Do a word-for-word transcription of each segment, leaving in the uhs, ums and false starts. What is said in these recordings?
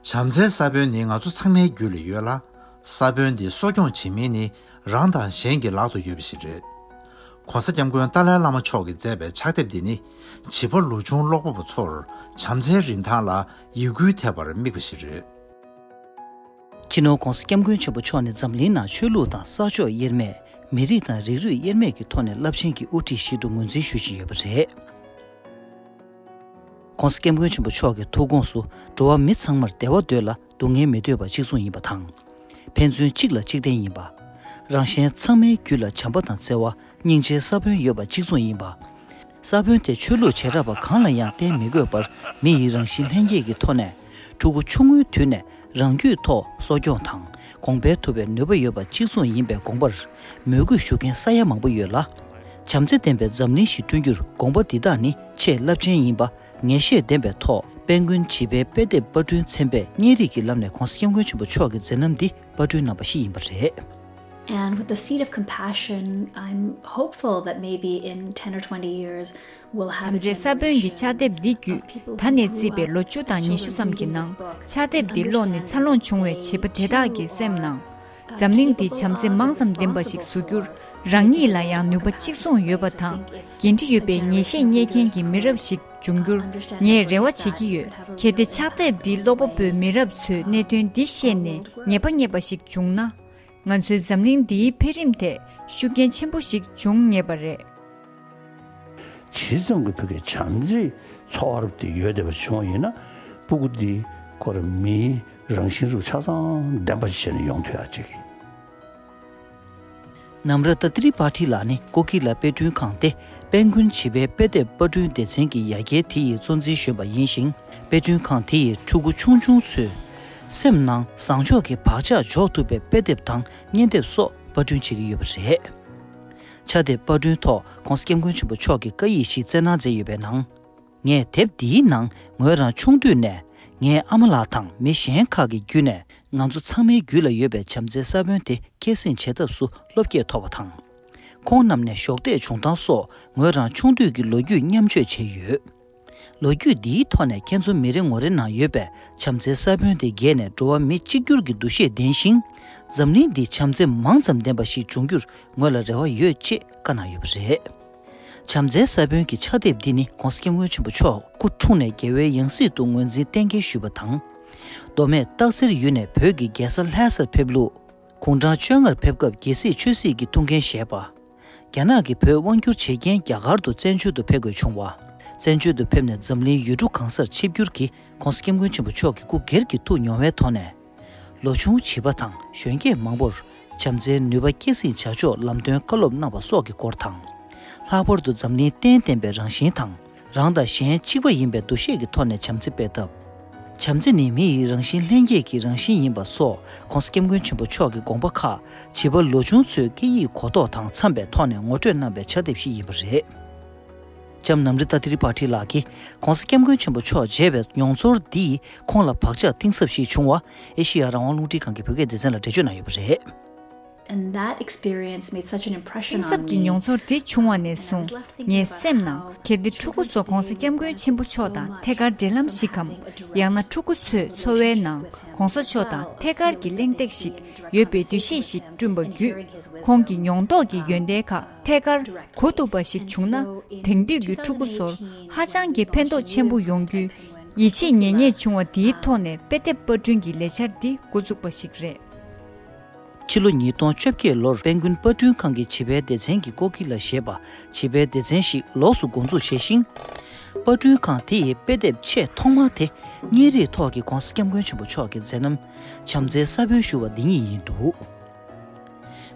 བྱམས་བརྩེའི་ས་བོན་ནི་ང་ཚོ་ཚང་མའི་རྒྱུད་ལ་ཡོད་ལ། ས་བོན་འདི་གསོ་སྐྱོང་བྱེད་མིན་ནི་རང་དང་གཞན་གྱི་ལག་ཏུ་ཡོད་པ་ཞིག་རེད། ྋགོང་ས་ྋསྐྱབས་མགོན་ཏཱ་ལའི་བླ་མ་མཆོག་གིས་མཛད་པའི་ཕྱག་དེབ་འདི་ནི། བྱིས་པ་ལོ་ཆུང་ཀློག་པ་པོ་ཚོར་བྱམས་བརྩེའི་རིན་ཐང་ལ་ཡིད་འགུལ་ཐེབས་པར་དམིགས་པ་ཞིག་རེད། སྤྱི་ནོར་ྋགོང་ས་ྋསྐྱབས་མགོན་ཆེན་པོ་མཆོག་ནི་འཛམ་གླིང་ནང་ཆོས་ལུགས་དང་ས་ཕྱོགས་དབྱེར་མེད། མི་རིགས་དང་རིགས་རུས་དབྱེར་མེད་ཀྱི་ཐོག་ནས་རླབས་ཆེན་གྱི་དབུ་ཁྲིད་ཞིག་ཏུ་ངོས་འཛིན་ཞུ་བཞིན་ཡོད་པ་རེད། ྋགོང་ས་ྋསྐྱབས་མགོན་ཆེན་པོ་མཆོག་གི་ཐུགས་དགོངས་སུ་འགྲོ་བ་མི་ཚང་མར་བདེ་བ་འདོད་ལ་སྡུག་བསྔལ་མི་འདོད་པ་གཅིག་མཚུངས་ཡིན་པ་དང་། ཕན་ཚུན་གཅིག་ལ་གཅིག་བརྟེན་ཡིན་པ། རང་གཞན་ཚང་མའི་རྒྱུད་ལ་བྱམས་པ་དང་བརྩེ་བ། སྙིང་རྗེའི་ས་བོན་ཡོད་པ་གཅིག་མཚུངས་ཡིན་པ། ས་བོན་དེ་ཆོས་ལུགས་བྱེ་བྲག་པ་གང་ལ་ཡང་བརྟེན་མི་དགོས་པར་མི་ཡི་རང་བཞིན་ལྷན་སྐྱེས་ཀྱི་ཐོག་ནས་ཕྲུ་གུ་ཆུང་ངུའི་དུས་ནས་རང་རྒྱུད་ཐོག་གསོ་སྐྱོང་དང་གོང་འཕེལ་ཐུབ་པའི་ནུས་པ་ཡོད་པ་གཅིག་མཚུངས་ཡིན་པའི་དགོངས་པར་མོས་གུས་ཞུ་མཁན་ས་ཡ་མང་པོ་ཡོད་ལ། བྱམས་བརྩེ་ལྡན་པའི་འཛམ་གླིང་ཞིག་བསྐྲུན་རྒྱུར་དགོངས་པ་འདི་དག་ནི་ཆེས་རླབས་ཆེན་ཡིན་པ། ངེས་ཤེས་ལྡན་པའི་ཐོག་དཔལ་མགོན་བྱིས་པའི་དཔེ་དེབ་པར་སྐྲུན་ཚན་པས་བརྙན་རིས་ཀྱི་ལམ་ནས་ྋགོང་ས་ྋསྐྱབས་མགོན་ཆེན་པོ་མཆོག་གི་མཛད་རྣམ་འདི་པར་སྐྲུན་གནང་པ་ཞིག་ཡིན་པ་རེད། And with the seed of compassion, I'm hopeful that maybe in ten or twenty years, we'll have a བྱམས་བརྩེའི་ས་བོན་གྱི་ཕྱག་དེབ་འདི་བརྒྱུད་ད་ནས་བརྩིས་པའི་ལོ་བཅུ་དང་ཉི་ཤུ་ཙམ་གྱི་ནང་ཕྱག་དེབ་འདི་ཀློག་ནས་འཚར་ལོངས་བྱུང་བའི་བྱིས་པ་དེ་དག་གི་སེམས་ནང་འཛམ་གླིང་འདི་བྱམས་བརྩེ་མང་ཙམ་ལྡན་པ་ཞིག་བཟོ་རྒྱུར་རང་ཉིད་ལ་ཡང་ནུས་པ་གཅིག་མཚུངས་ཡོད་པ་དང་། འགན་འཁྲི་ཡོད་པའི་ངེས་ཤེས་རྙེད་མཁན་གྱི་མི་རབས་ཤིག་འབྱུང་རྒྱུར་ངས་རེ་བ་བྱེད་ཀྱི་ཡོད། གལ་ཏེ་ཕྱག་དེབ་འདི་ཀློག་པ་པོའི་མི་རབས་ཚོས་གནད་དོན་འདི་ཤེས་ནས་ཉེས་པ་རྙེད་པ་ཞིག་བྱུང་ན། ང་ཚོའི་འཛམ་གླིང་འདིའི་འཕེལ་རིམ་ཐད་ཤུགས་རྐྱེན་ཆེན་པོ་ཞིག་འབྱུང་ངེས་པ་རེད། ཇི་ཙམ་གྱི་བོད་ཀྱི་བྱམས་བརྩེའི་ཚོར་བ་དེ་ཡོད་བསྡད་པ་བྱུང་བ་ཡིན་ན། སྤུ་གུ་འདི་ཁོ་རང་མིའི་རང་བཞིན་རུ་ཆ་ཚང་ལྡན་པ་ཞིག་བྱས་ནས་ཡོང་ཐུབ་ཡག་ཅིག་ཡིན། ནམ་ར་ཏ་ཏི་རི་པ་ཊི་ལགས་ནི་ཀོ་ཀི་ལ་དཔེ་སྐྲུན་ཁང་སྟེ་དཔལ་མགོན་བྱིས་པའི་དཔེ་དེབ་པར་སྐྲུན་སྡེ་ཚན་གྱི་ཡ་གྱལ་དེ་ཡི་གཙོ་འཛིན་གཞོན་པ་ཡིན་ཞིང་། དཔེ་སྐྲུན་ཁང་དེ་ཡི་ཕྲུ་གུ་ཆུང་ཆུང་ཚོའི་སེམས་ནང་བཟང་ཕྱོགས་ཀྱི་བག་ཆགས་འཇོག་ཐུབ་པའི་དཔེ་དེབ་དང་བརྙན་དེབ་སོགས་པར་སྐྲུན་བྱེད་ཀྱི་ཡོད་པ་རེད། ཕྱག་དེབ་པར་སྐྲུན་ཐོག་ྋགོང་ས་ྋསྐྱབས་མགོན་ཆེན་པོ་མཆོག་གི་བཀའ་ཡིག་ཞིག་བསྩལ་གནང་མཛད་ཡོད་པའི་ནང་། ངས་དེབ་འདིའི་ནང་ངོས་རང་ཆུང་དུས་ནས་ངའི་ཨ་མ་ལགས་དང་མི་གཞན་ཁག་གི་བརྒྱུད་ནས་ང་ཚོ་ཚང་མའི་རྒྱུད་ལ་ཡོད་པའི་བྱམས་བརྩེའི་ས་བོན་དེ་སྐྱེད་སྲིང་བྱེད་ཐབས་སུ་བློ་སྐྱེད་ཐོབ་པ་དང་། ཁོང་རྣམས་ནས་གཞོགས་འདེགས་བྱུང་སྟངས་སོགས་ངོས་རང་ཆུང་དུས་ཀྱི་ལོ་རྒྱུས་མཉམ་སྤྱོད་བྱས་ཡོད། ལོ་རྒྱུས་འདིའི་ཐོག་ནས་ཁྱེད་ཚོ་མི་རེ་ངོ་རེ་ནང་ཡོད་པའི་བྱམས་བརྩེའི་ས་བོན་དེ་རྒྱས་ནས་འགྲོ་བ་མི་གཅིག་གྱུར་གྱི་འདུ་ཤེས་ལྡན་ཞིང་། འཛམ་གླིང་འདི་བྱམས་བརྩེ་མང་ཙམ་ལྡན་པ་ཞིག་འབྱུང་རྒྱུར་ངོས་ལ་རེ་བ་ཡོད་ཅེས་བཀའ་གནང་ཡོད་པ་རེད། བྱམས་བརྩེའི་ས་བོན་གྱི་ཕྱག་དེབ་འདི་ནི་ྋགོང་ས་ྋསྐྱབས་མགོན་ཆེན་པོ་མཆོག་སྐུ་འཁྲུངས་ནས་རྒྱལ་བའི་ཡང་སྲིད་དུ་ངོས་འཛིན་གཏན་འཁེལ་ཞུས་པ་དང་། མདོ་སྨད་སྟག་འཚེར་ཡུལ་ནས་བོད་ཀྱི་རྒྱལ་ས་ལྷ་སར་ཕེབས་ལུགས། དགུང་གྲངས་བཅོ་ལྔར་ཕེབས་སྐབས་རྒྱལ་སྲིད་ཆོས་སྲིད་ཀྱི་ཐུགས་འགན་བཞེས་པ། རྒྱ་ནག་གིས་བོད་དབང་བསྒྱུར་བྱེད་རྐྱེན་རྒྱ་གར་དུ་བཙན་བྱོལ་དུ་ཕེབས་དགོས་བྱུང་བ། བཙན་བྱོལ་དུ་ཕེབས་ནས་འཛམ་གླིང་ཡུལ་གྲུ་གང་སར་ཆིབས་བསྒྱུར་གྱིས་ྋགོང་ས་ྋསྐྱབས་མགོན་ཆེན་པོ་མཆོག་གི་སྐུ་སྒེར་གྱི་ཐུགས་མྱོང་བའི་ཐོག་ནས། ལོ་ཆུང་བྱིས་པ་དང་གཞོན་སྐྱེས་མང་པོར་བྱམས་བརྩེའི་ནུས་པ་སྐྱེད་སྲིང་བྱ་ཕྱོགས་ལམ་སྟོན་བཀའ་སློབ་གནང་བ་སོགས་ཀྱི་སྐོར་དང་། ལྷག་པར་དུ་འཛམ་གླིང་རྟེན་བརྟན་པའི་རང་བཞིན་དང་། རང་དང་གཞན་གཅིག་པ་ཡིན་པའི་འདུ་ཤེས་ཀྱི་ཐོག་ནས་བྱམས་བརྩེ་སྤེལ་ཐབས། བྱམས་བརྩེ་ནི་མི་ཡི་རང་བཞིན་ལྷན་སྐྱེས་ཀྱི་རང་བཞིན་ཡིན་པ་སོགས་ྋགོང་ས་ྋསྐྱབས་མགོན་ཆེན་པོ་མཆོག་གི་དགོངས་པ་ཁག་བྱིས་པ་ལོ་ཆུང་ཚོའི་སྐད་ཡིག་གོ་རྟོགས་དང་འཚམས་པའི་ཐོག་ནས་ངོ་སྤྲོད་གནང་བའི་ཕྱག་དེབ་ཞིག་ཡིན་པ་རེད། ལྕམ་ནམ་རི་ཏ་ཏི་རི་པ་ཊི་ལགས་ཀྱིས་ྋགོང་ས་ྋསྐྱབས་མགོན་ཆེན་པོ་མཆོག་མཇལ་བའི་མྱོང་ཚོར་འདིས་ཁོང་ལ་བག་ཆགས་གཏིང་ཟབ་ཞིག་བྱུང་བ་ཨེ་ཤེ་ཡ་རང་དབང་རླུང་འཕྲིན་ཁང་གི་བོད་སྐད་སྡེ་ཚན་ལ་འགྲེལ་བརྗོད་གནང་ཡོད་པ་རེད། And that experience made such an impression on me. གཏིང་ཟབ་ཀྱི་མྱོང་ཚོར་དེ་བྱུང་བ་ནས་བཟུང་ངའི་སེམས་ནང་གལ་ཏེ་ཕྲུ་གུ་ཚོ་ྋགོང་ས་ྋསྐྱབས་མགོན་ཆེན་པོ་མཆོག་དང་ཐད་ཀར་འབྲེལ་ལམ་ཞིག་གམ། ཡང་ན་ཕྲུ་གུ་ཚོས་འཚོ་བའི་ནང་ྋགོང་ས་མཆོག་དང་ཐད་ཀར་གྱི་གླེང་སྟེགས་ཤིག་ཡོད་པའི་འདུ་ཤེས་ཤིག་བསྐྲུན་པ་བརྒྱུད། ཁོང་གི་མྱོང་རྟོགས་ཀྱི་ཡོན་ཏན་ཁག་ཐད་ཀར་གོ་ཐུབ་པ་ཞིག་བྱུང་ན། དེང་དུས་ཀྱི་ཕྲུ་གུ་ཚོར་ཧ་ཅང་གི་ཕན་ཐོགས་ཆེན་པོ་ཡོང་རྒྱུའི་ཡིད་ཆེས་ཉན་ཉེས་བྱུང་བ་དེའི་ཐོག་ནས་དཔེ་དེབ་པར་སྐྲུན་གྱི་ལས་འཆར་འདི་འགོ་བཙུགས་པ་ཞིག་རེད། ཕྱི་ལོ་ཉིས་སྟོང་བཅོ་བརྒྱད་ལོར་དཔལ་མགོན་པར་སྐྲུན་ཁང་གི་བྱིས་པའི་སྡེ་ཚན་གྱིས་ཀོ་ཀི་ལ་ཞེས་པ་བྱིས་པའི་སྡེ་ཚན་ཞིག་ལོགས་སུ་འགོ་འཛུགས་བྱས་ཤིང་། པར་སྐྲུན་ཁང་དེ་ཡི་དཔེ་དེབ་ཆེས་ཐོག་མ་དེ་བརྙན་རིས་ཐོག་གི་ྋགོང་ས་ྋསྐྱབས་མགོན་ཆེན་པོ་མཆོག་གི་མཛད་རྣམ་བྱམས་བརྩེའི་ས་བོན་ཞུ་བ་འདི་ཉིད་ཡིན་འདུག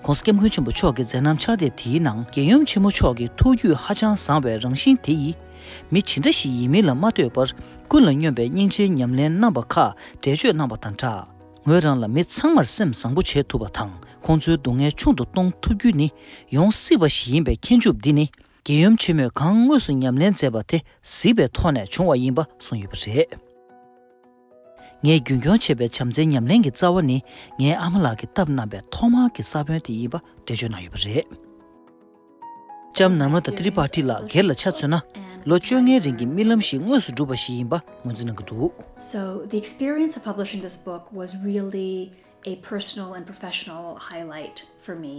ྋགོང་ས་ྋསྐྱབས་མགོན་ཆེན་པོ་མཆོག་གི་མཛད་རྣམ་ཕྱག་དེབ་དེའི་ནང་རྒྱལ་ཡུམ་ཆེན་མོ་མཆོག་གི་ཐུགས་རྒྱུད་ཧ་ཅང་བཟང་བའི་རང་བཞིན་དེ་ཡིས་མི་ཇི་འདྲ་ཞིག་ཡིན་མིན་ལ་མ་ལྟོས་པར་ཀུན་ལ་སྙོམས་པའི་སྙིང་རྗེའི་ཉམས་ལེན་གནང་བ་ཁག་འགྲེལ་བརྗོད་གནང་བ་དང་སྦྲགས། ངོས་རང་ལ་མི་ཚང་མར་སེམས་བཟང་པོ་བྱེད་ཐུབ་པ་དང་ཁོང་ཚོའི་སྡུག་བསྔལ་ཆུང་དུ་གཏོང་ཐུབ་རྒྱུ་ནི་ཡོང་སྲིད་པ་ཞིག་ཡིན་པའི་མཁྱེན་ཆུབ་འདི་ནི་རྒྱལ་ཡུམ་ཆེན་མོས་གང་དངོས་སུ་ཉམས་ལེན་མཛད་པ་དེ་གཟིགས་པའི་ཐོག་ནས་བྱུང་བ་ཡིན་པ་གསུངས་ཡོད་པ་རེད། ངས་རྒྱུན་འཁྱོངས་བྱས་པའི་བྱམས་བརྩེའི་ཉམས་ལེན་གྱི་རྩ་བ་ནི་ངའི་ཨ་མ་ལགས་ཀྱིས་བཏབ་གནང་བའི་ཐོག་མར་གྱི་ས་བོན་དེ་ཡིན་པ་འགྲེལ་བརྗོད་གནང་ཡོད་པ་རེད། ལྕམ་ནར་མ་ཏ་ཏི་རི་པ་ཊི་ལགས་སྒེར་ལ་ཆ་མཚོན་ན། ལོ་བཅོ་ལྔའི་རིང་གི་རྨི་ལམ་ཞིག་དངོས་སུ་འགྲུབ་པ་ཞིག་ཡིན་པ་ངོས་འཛིན་གནང་གི་འདུག། So, the experience of publishing this book was really a personal and professional highlight for me.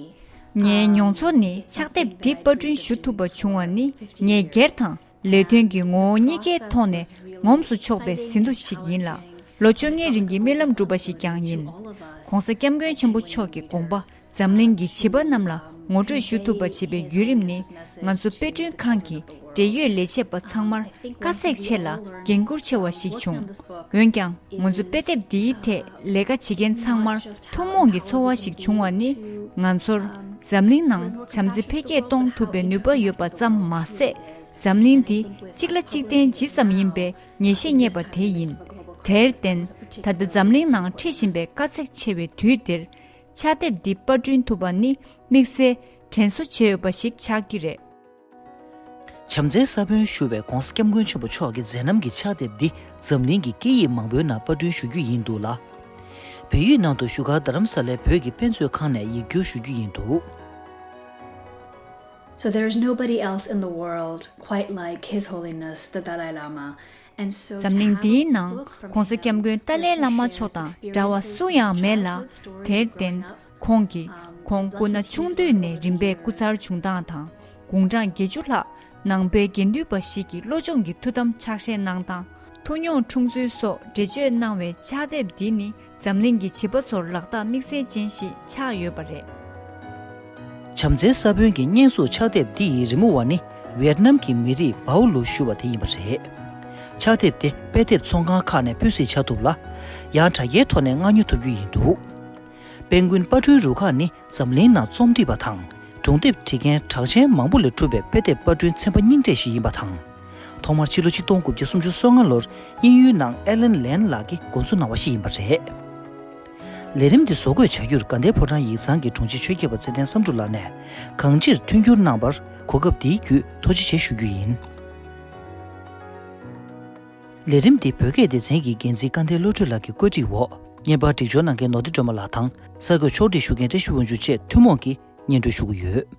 ངའི་མྱོང་ཚོར་ནི་ཕྱག་དེབ་འདི་པར་སྐྲུན་ཞུ་ཐུབ་པ་བྱུང་བ་ནི་ངའི་སྒེར་དང་ལས་དོན་གྱི་ངོ་བོ་གཉིས་ཀའི་ཐོག་ནས་ངོམས་སུ་ཆོག་པའི་ཟིན་ཐོ་ཞིག་ཡིན་ལ། ལོ་བཅོ་ལྔའི་རིང་གི་རྨི་ལམ་འགྲུབ་པ་ཞིག་ཀྱང་ཡིན། ༸གོང་ས་༸སྐྱབས་མགོན་ཆེན་པོ་མཆོག་གི་དགོངས་པ་འཛམ་གླིང་གི་བྱིས་པ་རྣམས་ལ་ངོ་སྤྲོད་ཞུ་ཐུབ་པ་བྱེད་པའི་བརྒྱུད་རིམ་ནི། ང་ཚོ་དཔེ་སྐྲུན་ཁང་གི་འབྲེལ་ཡོད་ལས་བྱེད་པ་ཚང་མར་དཀའ་ཚེགས་ཆེ་ལ་འགན་འཁུར་ཆེ་བ་ཞིག་བྱུང་། འོན་ཀྱང་། ང་ཚོ་དཔེ་དེབ་འདིའི་ཐད་ལས་ཀ་བྱེད་མཁན་ཚང་མར་ཐུན་མོང་གི་ཚོར་བ་ཞིག་བྱུང་བ་ནི། ང་ཚོར་འཛམ་གླིང་ནང་བྱམས་བརྩེ་འཕེལ་རྒྱས་གཏོང་ཐུབ་པའི་ནུས་པ་ཡོད་པ་ཙམ་མ་ཟད། འཛམ་གླིང་འདི་གཅིག་ལ་གཅིག་བརྟེན་ཇི་ཙམ་ཡིན་པའི་ངེས་ཤེས་རྙེད་པ་དེ་ཡིན། དེར་བརྟེན། ད་ལྟ་འཛམ་གླིང་ནང་འཁྲི་བཞིན་པའི་དཀའ་ཚེགས་ཆེ་བའི་དུས་འདིར། ཕྱག་དེབ་འདི་པར་སྐྲུན་ཐུབ་པ་ནི་དམིགས་བསལ་དྲན་གསོ་བྱེད་འོས་པ་ཞིག་ཆགས་ཀྱི་རེད། བྱམས་བརྩེའི་ས་བོན་བཞུ་བའི་༸གོང་ས་༸སྐྱབས་མགོན་ཆེན་པོ་མཆོག་གི་མཛད་རྣམ་གྱི་ཕྱག་དེབ་འདི་འཛམ་གླིང་གི་སྐད་ཡིག་མང་པོའི་ནང་པར་སྐྲུན་ཞུ་རྒྱུ་ཡིན་འདུག་ལ། བལ་ཡུལ་ནང་དུ་བཞུགས་སྒར་རྡ་རམ་ས་ལའི་བོད་ཀྱི་དཔེ་མཛོད་ཁང་ནས་ཡིག་སྒྱུར་ཞུ་རྒྱུ་ཡིན་འདུག། So there is nobody else in the world quite like His Holiness the Dalai Lama. And so to འཛམ་གླིང་have a འདིའི་ནང་book from༸གོང་ས་༸སྐྱབས་him མགོན་ཏཱ་ལའི་བླ་མ་མཆོག་དང་འདྲ་བ་སུ་ཡང་མེད་ལ། དེར་བརྟེན། ཁོང་གིས་ཁོང་སྐུ་ན་ཆུང་དུས་ནས་རིམ་པས་སྐུ་ཚར་བྱུང་སྟངས་དང་། དགུང་གྲངས་བརྒྱད་ཅུ་ལྷག་ནང་པའི་དགེ་འདུན་པ་ཞིག་གི་བློ་སྦྱོང་གི་ཐུགས་དམ་ཕྱག་བཞེས་གནང་སྟངས། ཐུགས་མྱོང་འཁྲུངས་ཚུལ་སོགས་འགྲེལ་བརྗོད་གནང་བའི་ཕྱག་དེབ་འདི་ནི་འཛམ་གླིང་གི་བྱིས་པ་ཚོར་ལག་རྟགས་དམིགས་བསལ་ཅན་ཞིག་ཆགས་ཡོད་པ་རེད། བྱམས་བརྩེའི་ས་བོན་གྱི་བརྙན་གཟུགས་ཕྱག་དེབ་འདི་ཡི་རི་མོ་བ་ནི་ཝེ་ཏི་ནམ་གྱི་མི་རིགས་པའོ་ལུ་ཞུ་བ་དེ་ཡིན་པ་རེད། ཕྱག་དེབ་དེ་དཔེ་དེབ་ཚོང་ཁང་ཁག་ནས་ཕུལ་སེལ་བྱ་ཐུབ་ལ། ཡང་དྲ་རྒྱའི་ཐོག་ནས་མངགས་ཉོ་ཐུབ་རྒྱུ་ཡིན་འདུག། དཔལ་མགོན་པར་སྐྲུན་རུ་ཁག་ནི་འཛམ་གླིང་ནང་རྩོམ་སྒྲིག་པ་དང་སྒྲུང་དེབ་བྲིས་མཁན་གྲགས་ཅན་མང་པོ་ལས་གྲུབ་པའི་དཔེ་དེབ་པར་སྐྲུན་ཚན་པ་རྙིང་གྲས་ཤིག་ཡིན་པ་དང་། ཐོག་མར་ཕྱི་ལོ་ཆིག་སྟོང་དགུ་བརྒྱ་སུམ་ཅུ་སོ་ལྔ་ལོར་དབྱིན་ཡུལ་ནང་ཨེ་ལན་ལན་ལགས་ཀྱིས་འགོ་འཛུགས་གནང་བ་ཞིག་ཡིན་པ་རེད། ལས་རིམ་འདི་བཟོ་འགོད་བྱ་རྒྱུར་དགའ་ལྡན་ཕོ་བྲང་ཡིག་ཚང་གི་དྲུང་ཆེ་ཆོས་སྐྱིད་པ་ཚེ་བརྟན་བསམ་གྲུབ་ལགས་ནས་གང་ཅིར་མཐུན་འགྱུར་གནང་བར་གོ་སྐབས་འདིའི་བརྒྱུད་ཐུགས་རྗེ་ཆེ་ཞུ་རྒྱུ་ཡིན། ལས་རིམ་འདི་བོད་སྐད་སྡེ་ཚན་གྱི་འགན་འཛིན་སྐལ་ལྡན་བློ་གྲོས་ལགས་ཀྱིས་བཀོད་སྒྲིག་འོག་བརྙན་པར་སྒྲིག་སྦྱོར་གནང་མཁན་ནོར་བདེ་སྒྲོལ་མ་ལགས་དང་གསར་འགོད་ཕྱོགས་སྒྲིག་ཞུ་མཁན་བཀྲ་ཤིས་དབང་ཕྱུག་བཅས་ཐུན་མོང་གིས་སྙན་སྒྲོན་ཞུ་གི་ཡོད།